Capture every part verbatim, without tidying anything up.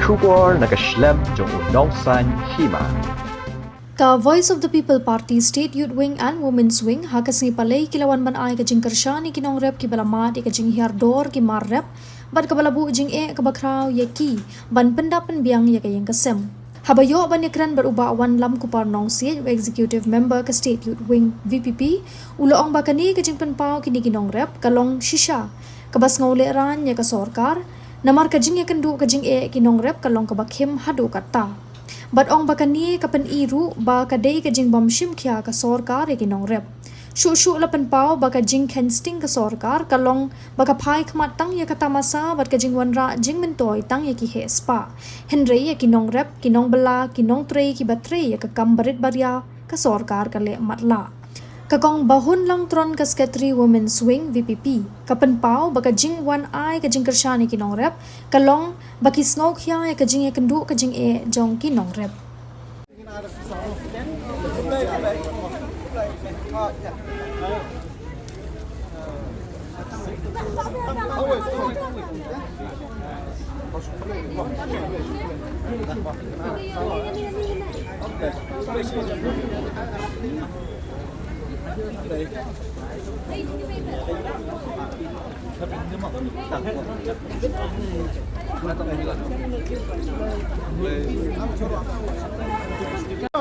Khubor na ka shlem jong u Nongsaiñ Hima. Ka Voice of the People Party State Youth Wing and Women's Wing ha ka sngi Palei ki la wan ban ai ka jingkyrshan ïa ki nongrep kiba la mad ïa ka jinghiar dor ki mar rep bad kaba la buh jingeh kaba khraw ïa ki ban pyndap pynbiang ïa ka ïing ka sem. Haba ïoh ban ïakren bad u Bah Wanlam Kupar Nongsiej, u Executive Member ka State Youth Wing V P P, u la ong ba kane ka jingpynpaw kine ki nongrep ka long shisha kaba sngewlehraiñ ïa ka sorkar, namar ka jingïakynduh ka jingeh ki nongrep ka long kaba khim haduh katta. Bad ong ba kane ka pyni ruh ba ka dei ka jingbym shim khia ka sorkar ïa ki nongrep. Shuh shuh la pynpaw ba ka jingkheiñ sting ka sorkar ka long ba ka phai khmat tang ïa ka tamasa bad ka jingwanrah jingmyntoi tang ïa ki heh spah. Hynrei ïa ki nongrep, ki nongbylla, ki nongtrei kiba trei ïa ka kam barit baria, ka sorkar ka leh matlah. Ka Kong Bahun Langtron, ka Secretary Women's Wing V P P, ka pynpaw ba ka jingwan ai ka jingkyrshan ïa ki nongrep ka long ba ki sngewkhia ïa ka jingïakynduh ka jingeh jong ki nongrep.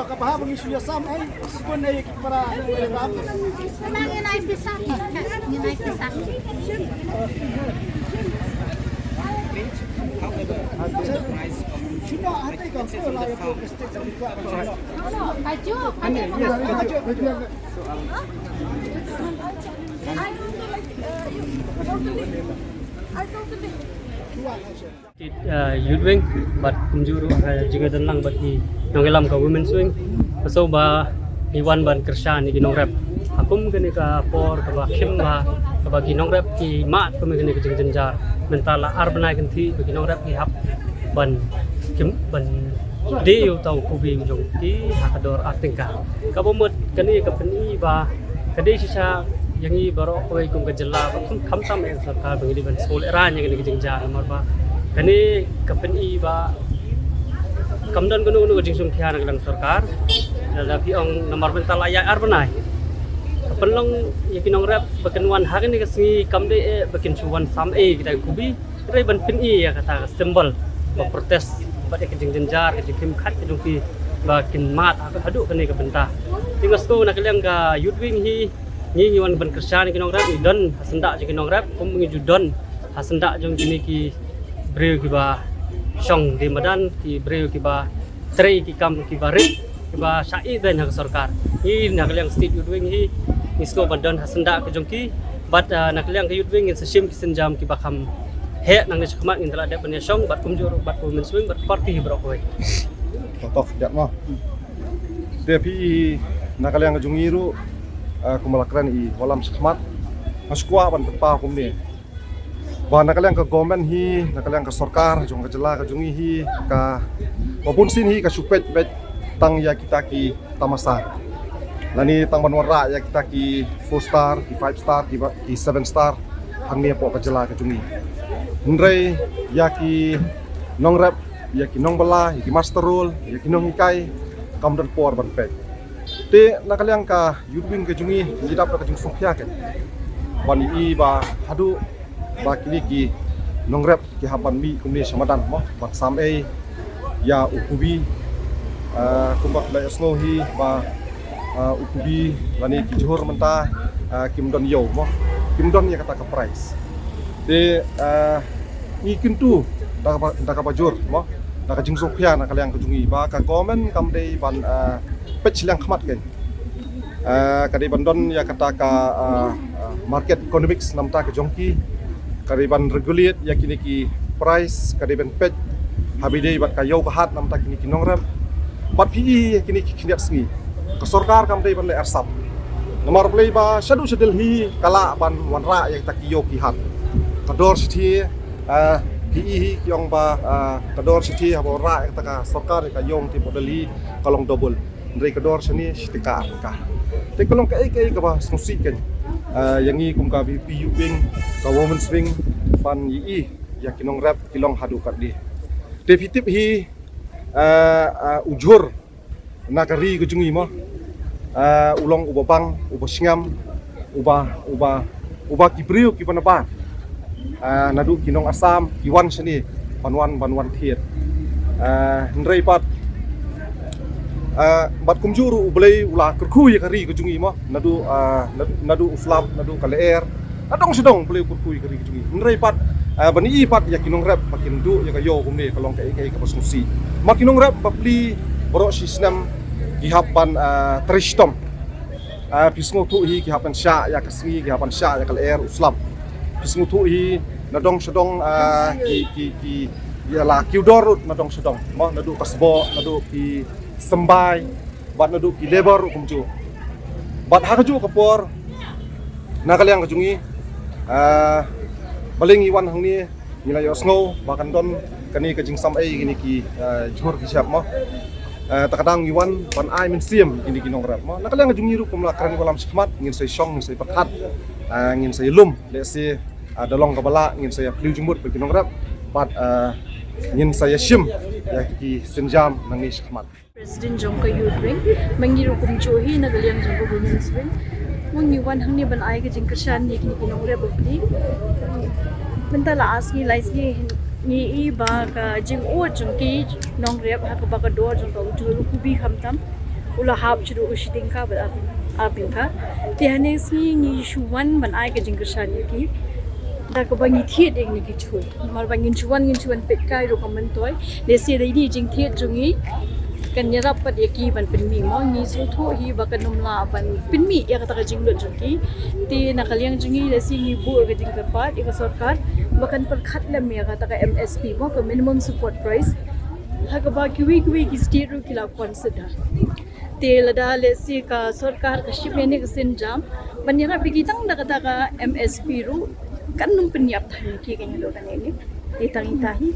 Ka ba ha ba ngi shu ïasam ai, sbun ai ki para. Ngi nai pisa. Ngi nai pisa. Shuna hati ka sbun ai. Kaju. Kaju. State, uh, Youth Wing bad kumjuh ruh, uh, jingïadon lang bad ki nongïalam ka Women's Wing. Ka shu ba ngi wan ban kyrshan ïa ki nongrep ha kum kane ka por kaba khim ba, kaba ki nongrep ki mad kum kane ka jingjynjar. Mynta la ar bnai kynthih ba ki nongrep ki hap ban khim ban die ïa uta u kubi u jong ki ha ka dor ar tyngka. Kaba mut kane ka pyni ba ka dei shisha ïa ngi baroh kawei kum ka jylla ba kum khamtam ïa ka sorkar ba ngi dei ban sngewlehraiñ ïa kane ka jingjia namar ba kane ka pyni ba kam don kano kano ka jingsngewkhia na ka liang sorkar. Lada phi ong namar mynta la ïaid ar bnai ka pynlong ïa ki nongrep ba kin wan ha kane ka sngi kam dei eh ba kin shu wan sam eh kita ki kubi. Hynrei ban pyni ïa kata ka symbol ba protest bad ïa ka jingjynjar ka jingkhim khat ka jong ki ba kin mad ha ka haduh kane ka bynta. Te nga sngewthuh na ka liang ka Youth Wing hi ngi ngi wan ban kyrshan ïa ki nongrep, ngi don ha syndah jong ki nongrep kum ngi ju don ha syndah jong kine ki briew kiba shong dei madan, ki briew kiba trei ki kam kiba rit kiba shah ïehnoh ha ka sorkar. Ngi na ka liang State Youth Wing hi ngi sngewbha ban don ha syndah ka jong ki bad, ah, na ka liang ka Youth Wing ngin sa shim ki sienjam kiba kham heh nangne shakhmat ngin sa la dep ban ïashong bad kumjuh ruh bad ka Women's Wing bad party hi baroh kawei. Tok tok dep mo. Te phi na ka liang ka jong ngi ruh, ah, kumba la kren i Wanlam shakhmat. Nga sngewkwah ban pynpaw kumne. Ba na ka liang ka government hi, na ka liang ka sorkar jong ka jylla ka jong ngi hi, ka ba bun sien hi ka shu peit beit tang ïa kita ki tamasa. Lane tang ban wanrah ïa kita ki four star, ki five star, ki ba, ki seven star hangne hapoh ka jylla ka jong ngi. Hynrei ïa ki nongrep, ïa ki nongbylla, ïa ki muster roll, ïa ki nonghikai kam don por ban peit. Te na ka liang ka Youth Wing ka jong ngi ngi dap da ka jingsngewkhia ka ban ïohi ba haduh ba kine ki nongrep ki hap ban mih kumne sha madan mo ban sam ei ïa u kubi, ah, kumba la ïasngew hi ba, ah, u kubi lane ki jhur mynta, ah, kim don ïew mo, kim don ïa kata ka prize. Te, ah, ngi kyntu da kaba, da kaba jur mo, da ka jingsngewkhia na ka liang ka jong ngi ba ka government kam dei ban, ah, peit shiliang khmat kein. Ah, ka dei ban don ïa kata ka, ah, ah, market economics namar ka jong ki. Ka dei ban regulate ïa kine ki price, ka dei ban peit ha ba ïadei bad ka ïew ka hat namar kine ki nongrep. Bad phi i ïa kine ki khyndiat sngi ka sorkar kam dei ban leh arsap. Namar balei ba shaduh sha Delhi ka lah ban wanrah ïa kita ki ïew ki hat. Ka dor shithi, ah, phi i hi ki ong ba, ah, ka dor shithi haba wanrah ïa kata ka sorkar ïa ka ïew te hapoh Delhi ka long double. Hynrei ka dor shane shi tyngka ar tyngka. Te ka long kaei kaei kaba sngewsih kein, ah, ïa ngi kum ka V P Youth Wing, ka Women's Wing ban ïohi ïa ki nongrep ki long haduh katne. Te phi tip hi, eh, eh, u jhur na ka ri ka jong ngi mo. Eh, u long uba bang, uba sngem, uba, uba, uba ki briew kiba nabar. Eh, naduh ki nong Assam ki wan shane ban wan, ban wan thied. Eh, hynrei pat, eh, bad kumjuh ruh U Blei u la kyrkhu ïa ka ri ka jong ngi mo. Naduh, eh, naduh, naduh u slap, naduh ka lyer, nadong shadong U Blei u kyrkhu ïa ka ri ka jong ngi. Hynrei pat, eh, ban ïohi pat ïa ki nongrep ba kin duh ïa ka ïew kumne, ka long kaei kaei kaba sngewsih. Ma ki nongrep bapli baroh shi snem ki hap ban, eh, trei shitom. Eh, phi sngewthuh hi, ki hap ban shah ïa ka sngi, ki hap ban shah ïa ka lyer, u slap. Phi sngewthuh hi, nadong shadong, eh, ki, ki, ki, ïa la kiew dor ruh nadong shadong mo, naduh ka sboh, naduh ki symbai, bad naduh ki labour ruh kumjuh. Bad ha kajuh ka por, na ka liang ka jong ngi, eh, balei ngi wan hangne, ngi la ïohsngew ba kan don kane ka jingsam ei, kine ki, eh, jhur ki shyiap mo. Eh, te ka daw ngi wan ban ai mynsiem kine ki nongrep mo. Na ka liang ka jong ngi ruh kum la kren ïa u lam shakhmat, ngin sa ïashong, ngin sa ïapyrkhat, eh, ngin sa ïalum, lehse, eh, da long kaba lah, ngin sa ïaphylliew jingmut bad ki nongrep, bad, eh, ngin sa ïashim ïa ki sienjam nangne shakhmat. President jong ka Youth Wing, ma ngi ruh kumjuh hi na ka liang jong ka Women's Wing. Ma ngi wan hangne ban ai ka jingkyrshan ïa kine ki nongrep bapli. Mynta la ar sngi lai sngi ngi ïohi ba ka jingud jong ki nongrep ha kaba ka dor jong ka u jhur u khubi khamtam. U la hap shuh u shi tyngka bad ar, ar tyngka. Te hangne sngi ngi shu wan ban ai ka jingkyrshan ïa ki. Da kaba ngi thied ïa kine ki jhur. Namar ba ngin shu wan, ngin shu wan peit kai ruh kam myntoi. Lehse da ine i jingthied jong ngi kan ïarap pat ïa ki ban pynmih mo. Ngi sngewthuh hi ba kan ym lah ban pynmih ïa kata ka jinglut jong ki. Te na ka liang jong ngi lehse ngi buh ïa ka jingkyrpad ïa ka sorkar ba kan pyrkhat lem ïa kata ka M S P mo, ka minimum support price. Ha kaba kiwei kiwei ki state ruh ki la consider. Te lada lehse ka sorkar ka shim ïa kane ka sienjam ban ïarap ïa ki tang da kata ka M S P ruh, kan ym pynïap than ïa ki, kan ïa doh kane ne. Te tang ita hi.